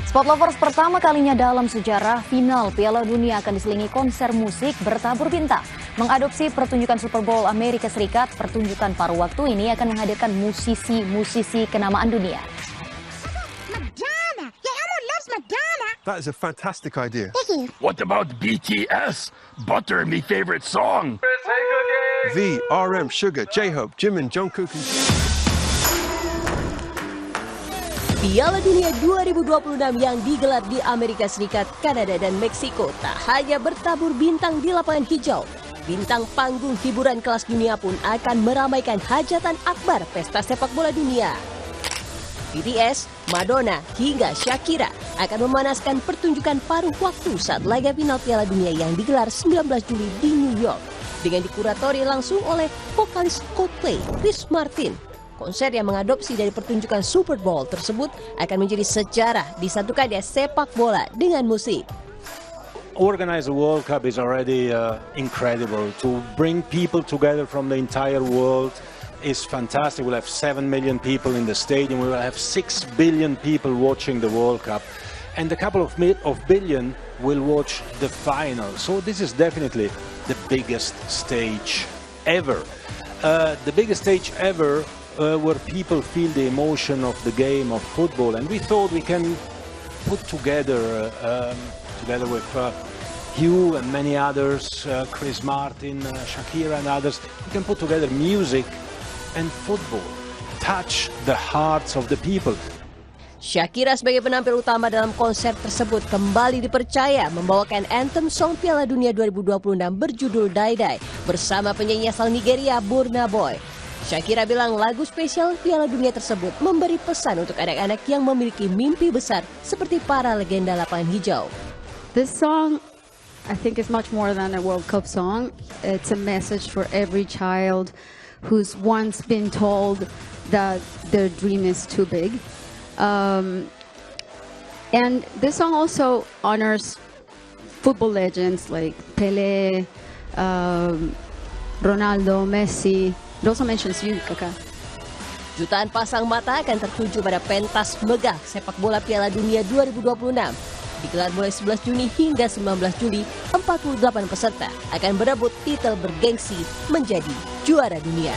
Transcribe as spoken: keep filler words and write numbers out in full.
Sport Lovers, pertama kalinya dalam sejarah, final Piala Dunia akan diselingi konser musik bertabur bintang. Mengadopsi pertunjukan Super Bowl Amerika Serikat, pertunjukan paruh waktu ini akan menghadirkan musisi-musisi kenamaan dunia. Madonna! Your Elmo loves Madonna! That is a fantastic idea. Thank you. What about B T S? Butter, me favorite song. V, R M, Suga, J-Hope, Jimin, Jungkook, and Piala Dunia dua ribu dua puluh enam yang digelar di Amerika Serikat, Kanada, dan Meksiko tak hanya bertabur bintang di lapangan hijau. Bintang panggung hiburan kelas dunia pun akan meramaikan hajatan akbar pesta sepak bola dunia. B T S, Madonna, hingga Shakira akan memanaskan pertunjukan paruh waktu saat laga final Piala Dunia yang digelar sembilan belas Juli di New York, dengan dikuratori langsung oleh vokalis Coldplay, Chris Martin. Konser yang mengadopsi dari pertunjukan Super Bowl tersebut akan menjadi sejarah disatukannya sepak bola dengan musik. Organize a World Cup is already, uh, incredible. To bring people together from the entire world is fantastic. We'll have seven million people in the stadium. We will have six billion people watching the World Cup. And a couple of, mi- of billion will watch the final. So this is definitely the biggest stage ever. Uh, the biggest stage ever, uh, where people feel the emotion of the game of football. And we thought we can put together, uh, um, together with, uh, Hugh and many others, uh, Chris Martin, uh, Shakira and others, we can put together music and football, touch the hearts of the people. Shakira sebagai penampil utama dalam konser tersebut kembali dipercaya membawakan anthem song Piala Dunia dua ribu dua puluh enam berjudul Daidai bersama penyanyi asal Nigeria, Burna Boy. Shakira bilang lagu spesial Piala Dunia tersebut memberi pesan untuk anak-anak yang memiliki mimpi besar seperti para legenda lapangan hijau. This song, I think, is much more than a World Cup song. It's a message for every child who's once been told that their dream is too big. Um, and this song also honors football legends like Pele, um, Ronaldo, Messi. It also mentions you, Kaka. Jutaan pasang mata akan tertuju pada pentas megah sepak bola Piala Dunia dua ribu dua puluh enam. Digelar mulai sebelas Juni hingga sembilan belas Juli, empat puluh delapan peserta akan berebut titel bergengsi menjadi juara dunia.